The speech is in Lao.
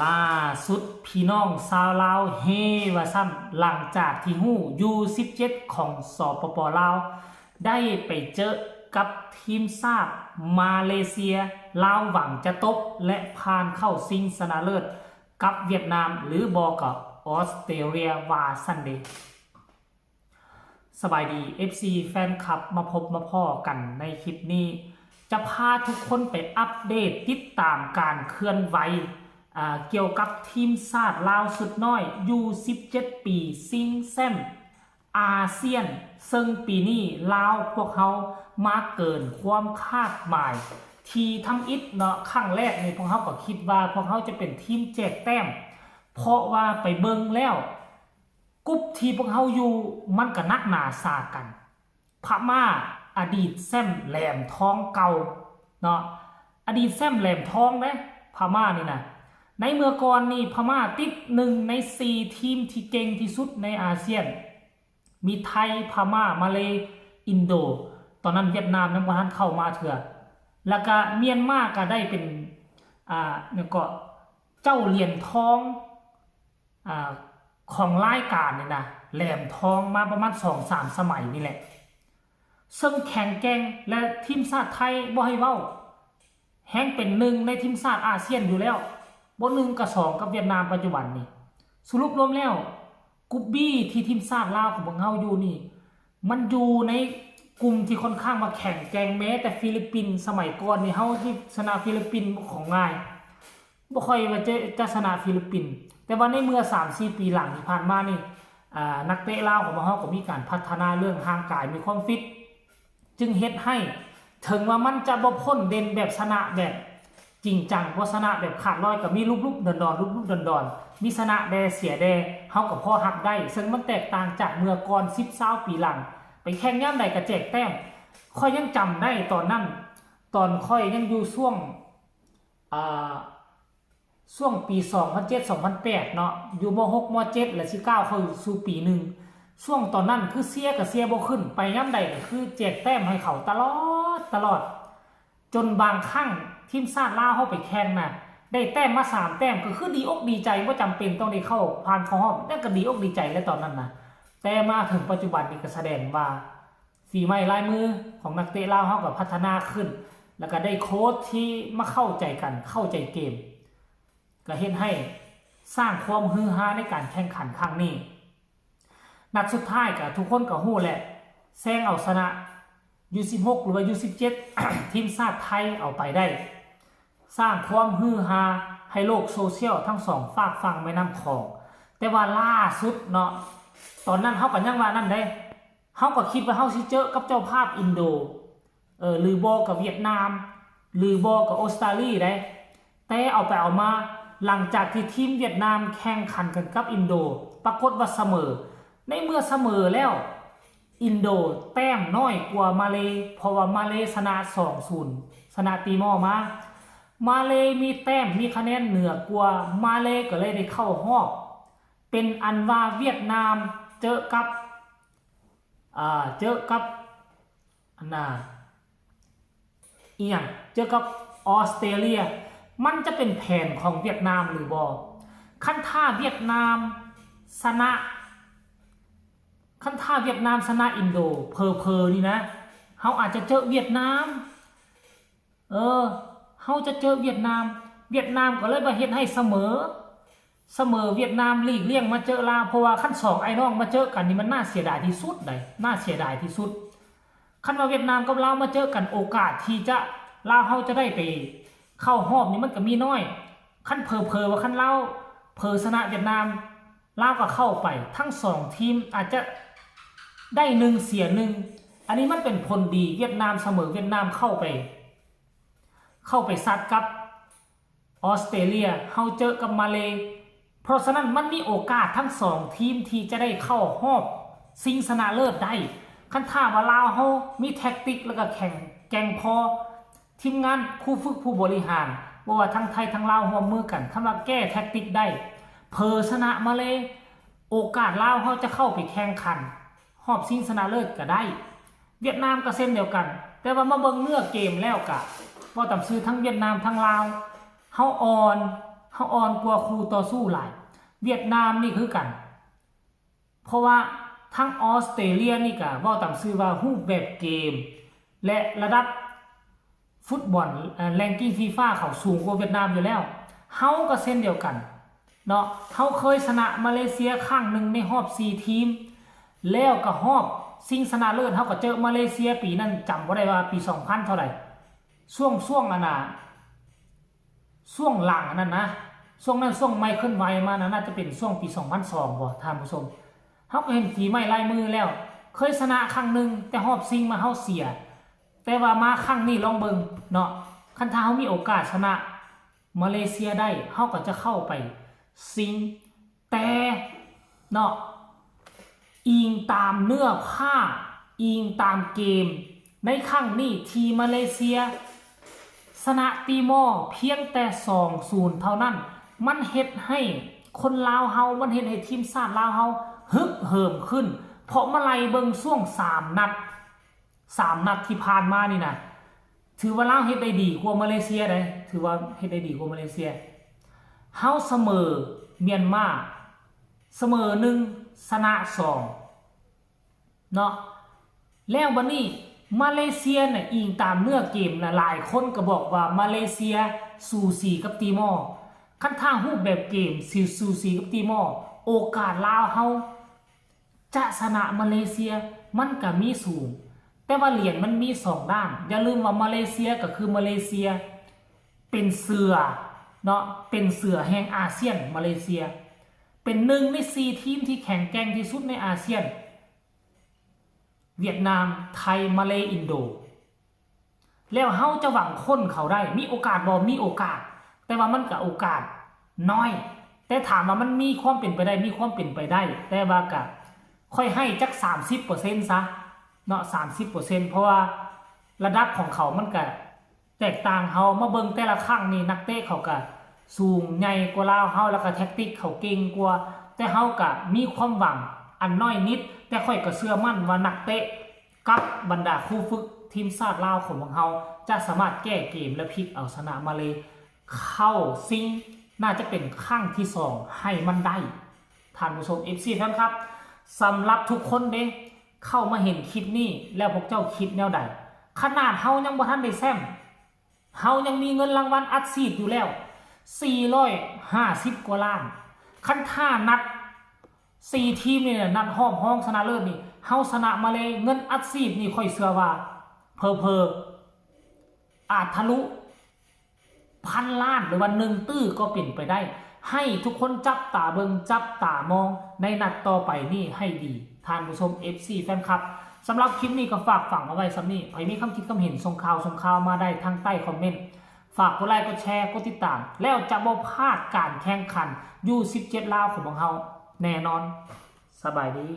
ລ່າສຸດພີ່ນ້ອງຊາວລາວເຮວ່າຊັ້ນ ຫຼັງຈາກທີ່ຮູ້ ຢູສິບເຈັດ ຂອງ ສປປ ລາວ ໄດ້ໄປເຈີກັບທີມຊາດມາເລເຊຍ, ລາວຫວັງຈະຕົບ ແລະ ຜ່ານເຂົ້າຊິງຊະນະເລີດກັບຫວຽດນາມ ຫຼືບໍ່ກໍອອສເຕຣເລຍວ່າຊັ້ນເດ. ສະບາຍດີ ເອັຟຊີ ແຟນຄລັບ, ມາພົບມາພໍ້ກັນໃນຄລິບນີ້ ຈະພາທຸກຄົນໄປອັບເດດຕິດຕາມການເຄື່ອນໄຫວ ອາ ກ່ຽວກັບທີມຊາດລາວຊຸດນ້ອຍ ຢູສິບເຈັດປີ ຊິງແຊ້ມອາຊຽນ, ເຊິ່ງປີນີ້ລາວພວກເຮົາມາເກີນຄວາມຄາດໝາຍທີ່ທຳອິດເນາະ. ຄັ້ງແລກນີ້ພວກເຮົາກໍຄິດວ່າພວກເຮົາຈະເປັນທີມແຈກແຕ້ມ ເພາະວ່າໄປເບິ່ງແລ້ວ ກຸ່ມທີ່ພວກເຮົາຢູ່ມັນກະໜັກໜາສາກັນ. ພະມ້າ ອະດີດແຊ້ມແຫຼມທອງເກົ່າເນາະ, ອະດີດແຊ້ມແຫຼມທອງເດ້ ພະມ້ານີ້ນະ. ໃນເມື່ອກ່ອນນີ້ພະມ້າຕິດໜຶ່ງໃນສີ່ທີມທີ່ເກັ່ງທີ່ສຸດໃນອາຊຽນ, ມີໄທ, ພະມ້າ, ມາເລ, ອິນໂດ. ຕອນນັ້ນຫວຽດນາມຍັງບໍ່ທັນເຂົ້າມາເທື່ອ. ແລ້ວກະມຽນມາກະໄດ້ເປັນ ອາ ຫຍັງເກາະ ເຈົ້າຫຼຽນທອງ ອາ ຂອງລາຍການນີ້ນະ ແຫຼມທອງມາປະມານສອງສາມສະໄໝນີ້ແຫຼະ. ເຊິ່ງແຂງແກ່ງ ແລະ ທີມຊາດໄທບໍ່ໃຫ້ເວົ້າ, ແຮ່ງເປັນໜຶ່ງໃນທີມຊາດອາຊຽນຢູ່ແລ້ວ, ບໍ່ໜຶ່ງກໍສອງກັບຫວຽດນາມປັດຈຸບັນນີ້. ສະຫຼຸບລວມແລ້ວ ກຸ່ມບີທີ່ທີມຊາດລາວຂອງພວກເຮົາຢູ່ນີ້ ມັນຢູ່ໃນກຸ່ມທີ່ຄ່ອນຂ້າງວ່າແຂງແກ່ງ, ແມ້ແຕ່ຟີລິບປິນ ສະໄໝກ່ອນນີ້ເຮົາຊິຊະນະຟີລິບປິນຂອງງ່າຍ. ບໍ່ຄ່ອຍວ່າຈະ ຈະຊະນະຟີລິບປິນ, ແຕ່ວ່າໃນເມື່ອສາມສີ່ປີຫຼັງທີ່ຜ່ານມານີ້ ອາ ນັກເຕະລາວຂອງພວກເຮົາກໍມີການພັດທະນາເລື່ອງຮ່າງກາຍ, ມີຄວາມຟິດ, ຈຶ່ງເຮັດໃຫ້ເຖິງວ່າມັນຈະບໍ່ພົ້ນເດັ່ນແບບຊະນະແບບຈິງຈັງ, ບໍ່ຊະນະແບບຂາດລອຍ, ກໍມີຫຼຸບໆດອນໆ ຫຼຸບໆດອນໆ, ມີຊະນະແດ່ເສຍແດ່, ເຮົາກໍພໍຮັບໄດ້, ເຊິ່ງມັນແຕກຕ່າງຈາກເມື່ອກ່ອນສິບຊາວປີຫຼັງ. ໄປແຂ່ງຍາມໃດກໍແຈກແຕ້ມ. ຂ້ອຍຍັງຈຳໄດ້ຕອນນັ້ນ, ຕອນຂ້ອຍຍັງຢູ່ຊ່ວງ ອາ ຊ່ວງປີສອງພັນເຈັດ ສອງພັນແປດເນາະ, ຢູ່ ມໍຫົກ ມໍເຈັດ ແລ້ວຊິກ້າວເຂົ້າສູ່ປີໜຶ່ງ. ຊ່ວງຕອນນັ້ນຄືເຊຍກໍເຊຍບໍ່ຂຶ້ນ, ໄປຍາມໃດກໍຄືແຈກແຕ້ມໃຫ້ເຂົາຕະຫຼອດ ຕະຫຼອດ, ຈົນບາງຄັ້ງທີມຊາດລາວເຮົາໄປແຂ່ງນະ ໄດ້ແຕ້ມມາສາມແຕ້ມ ກໍຄືດີອົກດີໃຈ, ບໍ່ຈຳເປັນຕ້ອງໄດ້ເຂົ້າ ຜ່ານເຂົ້າຮອບ, ແລ້ວກໍດີອົກດີໃຈແລ້ວຕອນນັ້ນນະ. ແຕ່ມາເຖິງປັດຈຸບັນນີ້ກໍສະແດງວ່າ ຝີໄມ້ລາຍມືຂອງນັກເຕະລາວເຮົາກໍພັດທະນາຂຶ້ນ, ແລ້ວກໍໄດ້ໂຄດທີ່ມາເຂົ້າໃຈກັນ, ເຂົ້າໃຈເກມ, ກໍເຮັດໃຫ້ສ້າງຄວາມຮືຮາໃນການແຂ່ງຂັນຄັ້ງນີ້. ນັດສຸດທ້າຍກໍທຸກຄົນກໍຮູ້ແຫຼະ, ແຊງເອົາຊະນະ ຢູສິບຫົກ ຫຼືວ່າ ຢູສິບເຈັດ ທີມຊາດໄທເອົາໄປໄດ້. ສ້າງຄວາມຮືຮາໃຫ້ໂລກໂຊຊຽວທັງສອງຟາກຝັ່ງແມ່ນ້ຳຂອງ. ແຕ່ວ່າລ່າສຸດເນາະ, ຕອນນັ້ນເຮົາກໍຍັງວ່ານັ້ນເດ້, ເຮົາກໍຄິດວ່າເຮົາຊິເຈີກັບເຈົ້າພາບອິນໂດ ເອີ ຫຼືບໍ່ກໍຫວຽດນາມ ຫຼືບໍ່ກໍອົດສະຕາລີໄດ໋. ແຕ່ເອົາໄປເອົາມາ ຫຼັງຈາກທີ່ທີມຫວຽດນາມແຂ່ງຂັນກັນກັບອິນໂດ ປາກົດວ່າສະເໝີ. ໃນເມື່ອສະເໝີແລ້ວ ອິນໂດແຕ້ມນ້ອຍກວ່າມາເລ, ເພາະວ່າມາເລຊະນະສອງສູນ ຊະນະຕີມໍມາ. ມາເລມີແຕ້ມ ມີຄະແນນເໜືອກວ່າ, ມາເລກໍເລີຍໄດ້ເຂົ້າຮອບ. ເປັນອັນວ່າຫວຽດນາມເຈີກັບ ອາ ເຈີກັບ ອັນນ່າ ອີ່ຫຍັງ ເຈີກັບອອສເຕຣເລຍ. ມັນຈະເປັນແຜນຂອງຫວຽດນາມຫຼືບໍ່? ຄັນຖ້າຫວຽດນາມຊະນະ, ຄັນຖ້າຫວຽດນາມຊະນະອິນໂດ ເຜີໆນີ້ນະ ເຮົາອາດຈະເຈີຫວຽດນາມ. ເອີ ເຮົາຈະເຈີຫວຽດນາມ, ຫວຽດນາມກໍເລີຍມາເຮັດໃຫ້ສະເໝີ, ສະເໝີຫວຽດນາມ ຫຼີກລ່ຽງມາເຈີລາວ, ເພາະວ່າຄັນສອງອ້າຍນ້ອງມາເຈີກັນນີ້ ມັນໜ້າເສຍດາຍທີ່ສຸດໃດ໋, ໜ້າເສຍດາຍທີ່ສຸດ. ຄັນວ່າຫວຽດນາມກັບລາວມາເຈີກັນ, ໂອກາດທີ່ຈະ ລາວເຮົາຈະໄດ້ໄປເຂົ້າຮອບນີ້ ມັນກໍມີນ້ອຍ. ຄັນເຜີໆວ່າ ຄັນລາວເຜີຊະນະຫວຽດນາມ, ລາວກໍເຂົ້າໄປ, ທັງສອງທີມອາດຈະໄດ້ໜຶ່ງເສຍໜຶ່ງ. ອັນນີ້ມັນເປັນຜົນດີ, ຫວຽດນາມສະເໝີ, ຫວຽດນາມເຂົ້າໄປ ເຂົ້າໄປຊັດກັບອອສເຕຣເລຍ, ເຮົາເຈີກັບມາເລ. ເພາະສະນັ້ນມັນມີໂອກາດທັງສອງທີມທີ່ຈະໄດ້ເຂົ້າຮອບຊິງຊະນະເລີດໄດ້. ຄັນຖ້າວ່າລາວເຮົາມີແທັກຕິກ ແລ້ວກໍແຂງແກ່ງພໍ, ທີມງານ ຄູຝຶກ ຜູ້ບໍລິຫານ ບໍ່ວ່າທັງໄທທັງລາວຮ່ວມມືກັນ, ຄັນວ່າແກ້ແທັກຕິກໄດ້, ເຜີຊະນະມາເລ, ໂອກາດລາວເຮົາຈະເຂົ້າໄປແຂ່ງຂັນຮອບຊິງຊະນະເລີດກໍໄດ້. ຫວຽດນາມກໍເຊັ່ນດຽວກັນ, ແຕ່ວ່າມາເບິ່ງເນື້ອເກມແລ້ວກະ ເວົ້າຕາມຊື່ ທັງຫວຽດນາມທັງລາວ ເຮົາອ່ອນ, ເຮົາອ່ອນກວ່າຄູ່ຕໍ່ສູ້ຫຼາຍ. ຫວຽດນາມນີ້ຄືກັນ ເພາະວ່າທັງອອສເຕຣເລຍນີ້ກະເວົ້າຕາມຊື່ວ່າຮູບແບບເກມ ແລະ ລະດັບຟຸດບອນ ເອີ ranking FIFA ເຂົາສູງກວ່າຫວຽດນາມຢູ່ແລ້ວ. ເຮົາກໍເຊັ່ນດຽວກັນເນາະ ເຮົາເຄີຍຊະນະມາເລເຊຍຄັ້ງໜຶ່ງໃນຮອບສີ່ທີມ ແລ້ວກໍຮອບຊິງຊະນະເລີດ ເຮົາກໍເຈີມາເລເຊຍປີນັ້ນ ຈຳບໍ່ໄດ້ວ່າປີສອງພັນເທົ່າໃດ ຊ່ວງ ຊ່ວງອັນນ່າ ຊ່ວງຫຼັງອັນນັ້ນນະ ຊ່ວງນັ້ນ ຊ່ວງໄມເຄິນໄວມານະ ໜ້າຈະເປັນຊ່ວງປີສອງພັນສອງບໍ່ທ່ານຜູ້ຊົມ. ເຮົາກໍເຫັນຝີໄມ້ລາຍມືແລ້ວ ເຄີຍຊະນະຄັ້ງໜຶ່ງ ແຕ່ຮອບຊິງມາເຮົາເສຍ ແຕ່ວ່າມາຄັ້ງນີ້ລອງເບິ່ງເນາະ ຄັນຖ້າເຮົາມີໂອກາດຊະນະມາເລເຊຍໄດ້ ເຮົາກໍຈະເຂົ້າໄປຊິງ ແຕ່ເນາະ ອີງຕາມເນື້ອຜ້າ ອີງຕາມເກມ ໃນຄັ້ງນີ້ທີ່ມາເລເຊຍຊະນະຕີມໍພຽງແຕ່ສອງສູນເທົ່ານັ້ນ ມັນເຮັດໃຫ້ຄົນລາວເຮົາ ມັນເຮັດໃຫ້ທີມຊາດລາວເຮົາຮຶກເຫີມຂຶ້ນ ເພາະມາໄລ່ເບິ່ງຊ່ວງສາມນັດ ສາມນັດທີ່ຜ່ານມານີ້ນະ ຖືວ່າລາວເຮັດໄດ້ດີກວ່າມາເລເຊຍເດ້ ຖືວ່າເຮັດໄດ້ດີກວ່າມາເລເຊຍ. ເຮົາສະເໝີມຽນມາ ສະເໝີໜຶ່ງ ຊະນະສອງເນາະ ແລ້ວບັດນີ້ມາເລເຊຍນະ ອີງຕາມເນື້ອເກມນະ ຫຼາຍຄົນກໍບອກວ່າມາເລເຊຍສູສີກັບຕີມໍ. ຄັນຖ້າຮູບແບບເກມຊິສູສີກັບຕີມໍ ໂອກາດລາວເຮົາ ຈະຊະນະມາເລເຊຍມັນກະມີສູງ ແຕ່ວ່າຫຼຽນມັນມີສອງດ້ານ. ຢ່າລືມວ່າມາເລເຊຍກະຄືມາເລເຊຍ ເປັນເສືອເນາະ ເປັນເສືອແຫ່ງອາຊຽນ ມາເລເຊຍ ເປັນໜຶ່ງໃນສີ່ທີມທີ່ແຂງແກ່ງທີ່ສຸດໃນອາຊຽນ ຫວຽດນາມ ໄທ ມາເລ ອິນໂດ. ແລ້ວເຮົາຈະຫວັງຄົ້ນເຂົາໄດ້ ມີໂອກາດບໍ່? ມີໂອກາດ ແຕ່ວ່າມັນກະໂອກາດນ້ອຍ. ແຕ່ຖາມວ່າມັນມີຄວາມເປັນໄປໄດ້ ມີຄວາມເປັນໄປໄດ້ ແຕ່ວ່າກະຂ້ອຍໃຫ້ຈັກສາມສິບເປີເຊັນຊະເນາະ ສາມສິບເປີເຊັນ ເພາະວ່າລະດັບຂອງເຂົາມັນກະແຕກຕ່າງເຮົາ. ມາເບິ່ງແຕ່ລະຄັ້ງນີ້ ນັກເຕະເຂົາກະສູງໃຫຍ່ກວ່າລາວເຮົາ ແລ້ວກະແທັກຕິກເຂົາເກັ່ງກວ່າ ແຕ່ເຮົາກະມີຄວາມຫວັງອັນນ້ອຍນິດ ແຕ່ຂ້ອຍກະເຊື່ອໝັ້ນວ່ານັກເຕະ ກັບບັນດາຄູຝຶກທີມຊາດລາວຂອງພວກເຮົາ ຈະສາມາດແກ້ເກມ ແລະ ພິກເອົາຊະນະມາເລ ເຂົ້າຊິງ ໜ້າຈະເປັນຄັ້ງທີສອງໃຫ້ມັນໄດ້. ທ່ານຜູ້ຊົມ ເອັຟຊີ ແຟນຄລັບ ສຳລັບທຸກຄົນເດ້ ເຂົ້າມາເຫັນຄລິບນີ້ແລ້ວ ພວກເຈົ້າຄິດແນວໃດ? ຂະໜາດເຮົາຍັງບໍ່ທັນໄດ້ແຊ້ມ ເຮົາຍັງມີເງິນລາງວັນອັດສີດຢູ່ແລ້ວ ສີ່ຮ້ອຍຫ້າສິບກວ່າລ້ານ. ຄັນຖ້ານັດສີ່ທີມນີ້ນະ ນັດຮອບຮອງຊະນະເລີດນີ້ ເຮົາຊະນະມາເລ ເງິນອັດສີດນີ້ ຂ້ອຍເຊື່ອວ່າເຜີໆອາດທະລຸພັນລ້ານ ຫຼືວ່າໜຶ່ງຕື້ກໍເປັນໄປໄດ້. ໃຫ້ທຸກຄົນຈັບຕາເບິ່ງ ຈັບຕາມອງໃນນັດຕໍ່ໄປນີ້ໃຫ້ດີ ທ່ານຜູ້ຊົມ ເອັຟຊີ ແຟນຄລັບ. ສຳລັບຄລິບນີ້ກໍຝາກຝັງເອົາໄວ້ສ່ຳນີ້. ໃຜມີຄຳຄິດຄຳເຫັນ ສົ່ງຂ່າວ ສົ່ງຂ່າວມາໄດ້ທາງໃຕ້ຄອມເມັນ. ຝາກກົດໄລ ກົດແຊ ກົດຕິດຕາມ ແລ້ວຈະບໍ່ພາດການແຂ່ງຂັນ ຢູສິບເຈັດ ລາວຂອງພວກເຮົາແນ່ນອນ. ສະບາຍດີ.